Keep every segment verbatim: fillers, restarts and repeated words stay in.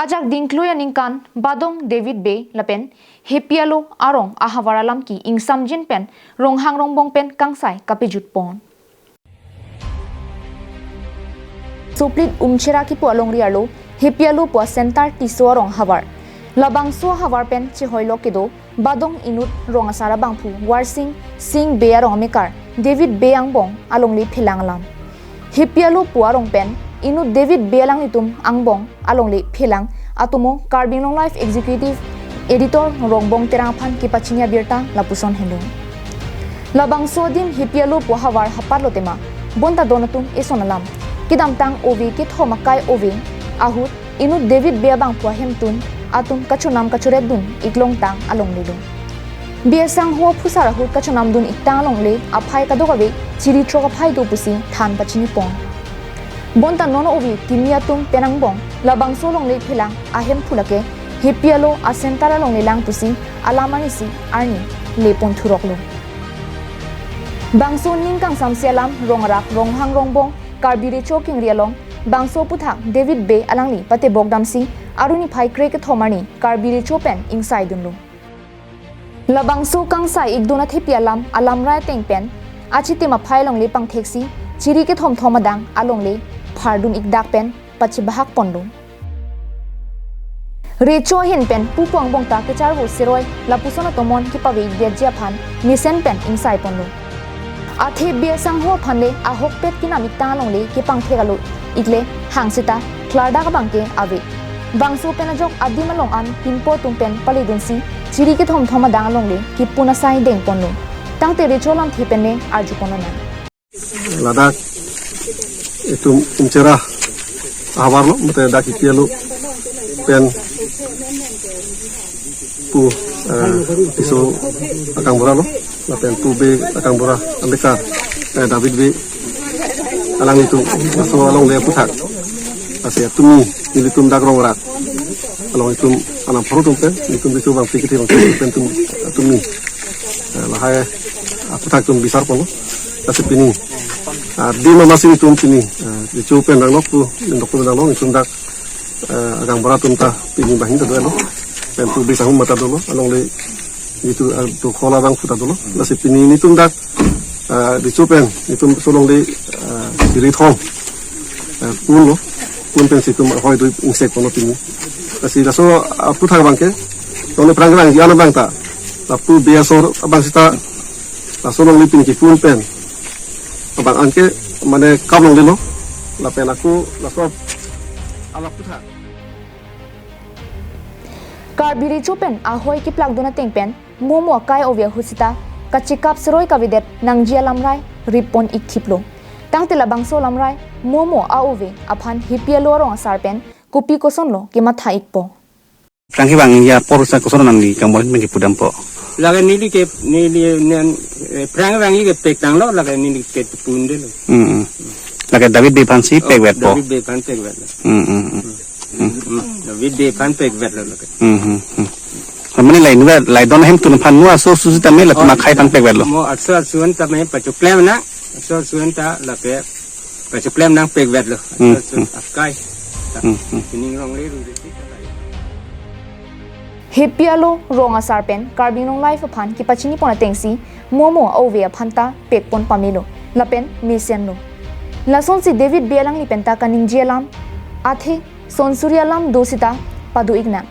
Ajak dingklui aningkan Badong David Bey lapen Hepialo arong ahavar alam ke ingsamjin pen Ronghang Rongbong pen kangsai kapejut pon. Soplit Umchera kipu alongri arlo Hepialo pu a-center Tisso arong havar. Labangso havar pen chehoilok kedo Badong inut rong asar abangphu Warsing Sing Bey arong amekar David Bey angbong alongle phelang alam. Hepialo pu arong pen inut David Bey alanglitum angbong alongle phelang atomo Karbi Anglong Live Executive Editor Rongbong Terang aphan kepachini abirta lapuson henlo. Labangso adim Hepialo pu havar hapatlo tema, bonta don atum eson alam. Kedamtang ove kethom akai ove ahut inut David Bey abangphu ahemtun atum kachonam kachoret dun iklongtang alongle do. Bey asangho aphusar ahut kachonam dun iktang alongle aphai kadokave chiri throk aphai do pusi than pachini pon. Bonta non ove kimi atum pen angbong labangso alongle phelang ahemphu lake Hepialo a-center alongle lang pusi alam arnisi arni lepon thuroklo. Bangso ning kangsamse alam rong arak Ronghang Rongbong Karbi Recho Kingri along bangso aphuthak David Bey alangli patebok damsi aruni phai krekethom arni Karbi Recho pen ingsai dunlo. Labangso kangsai ikdun athepi alam alamrai ateng pen achitim aphai alongle pangtheksi chiri kethom thom adang alongle phardun ikdak pen pachebahak ponlo. Recho ahin pen pupu angbong ta kecharvo seroi lapuson atomon kepave ikdetji aphan mesen pen ingsai ponlo. Athe bey asangho aphan le ahokpet kenam iktang alongle kepangthek alo ikle hangsita klardak abangke ave. Bangso pen ajok adim along an pinpo atum pen paledunsi chiri kethom thom adang alongle kepun asai deng ponlo. Tangte Recho alamthe pen le arju pon lonang. Ladak itum Umchera ahavar lo, mate dak Hepialo pen pu, eh, Tisso akangbura lo, lapen pu Bey akangbura amekar, eh, David Bey alanglitum, laso alongle aphuthak. Lasi atumi, nelitum dak rong arak along itum anam pharo atum pen, nelitum Recho bangpi kethe bangpi pen atum, atumi, eh, lahai aphuthak atum bisar ponlo. Lasi pini, ah, di mama sing itum pini, ah, Recho pen ranglok tu, nindok pen ranglok, itum dak, eh, akangbura atum ta pini banghini ta dolo. Pen pu Bey asangho mata dolo, alongle itum, ah, dokhola abangphu ta dolo. Lasi pini nelitum dak, ah, Recho pen, nelitum so alongle, ah, chiri thom, ah, pun lo, pun pensi itum ahoi do ingsek ponlo pini. Lasi laso, ah, aphuthak abangke, tong le pherangke vangji an abang ta, lapu Bey asor abang sita, laso alongle pini kepun pen abang anke mane kap longlelo, lapen ako laso alap aphuthak. Karbi Recho pen ahoi keplakdun ateng pen momo akai ove ahut sita kachekap seroi kavedet nangji alamrai rip pon ikthiplo. Tangte labangso alamrai momo a-ove aphan Hepialo arong asar pen kopi kosonlo kematha ikpo. Pherangke vangji apor sa koson nangli kangmor pen kepudampo? Lake neli ke, neli nen, eh, pherangke vangji ke pektanglo, lake neli ke pundelo. Hmm, hmm. Lake David Bey aphansi pekvetpo? Oh, David Bey aphan pekvetlo. Hmm, hmm, hmm. Hmm, David Bey aphan pekvetlo lake. Hmm, hmm, hmm. Mane lahai nu lahai don ahemtun aphan nu aso asu sita me latum akhai aphan pekvetlo? Mo aso asu an ta me pachoklem nang, aso asu an ta lake pachoklem nang pekvetlo. Hmm, aso asu hmm. Akai. Hmm, hmm. Sining rongle ru de sita lahai. Hepialo rong asar pen Karbi Anglong Live aphan kepachini pon atengsi momo a-ove aphan ta pekpon pamelo lapen mesenlo. Lasonsi David Bey alangli pen ta kaningje alam, athe sonsuri alam do sita pado iknang.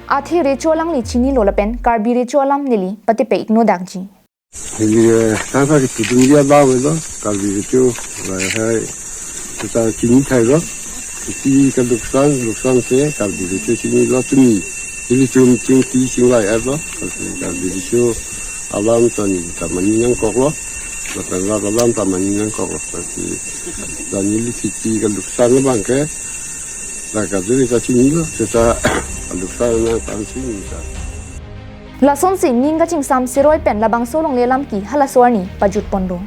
Athe Recho alangli chinilo lapen Karbi Recho alam neli patepe ikno dakji. Neli, eh, tangka kepudunji abang avelo, Karbi Recho, lahai, sita chini thailo, isi ke luksan, luksan ke, Karbi Recho chinilo tumi, nelitum chingthi chinglai-etlo, Karbi Recho alam ta neli ta mani nangkoklo, lapen rat alam ta mani nangkoklo, lasi, la neli siti ke luksan abangke, la kadu ta chinilo, sita luksan nang ta chinilo. Lasonsi ning kachingsam seroi pen labangso alongle alam ke halaso arni pajut ponlo.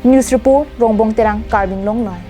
News report, Rongbong Terang, Karbi Anglong Live.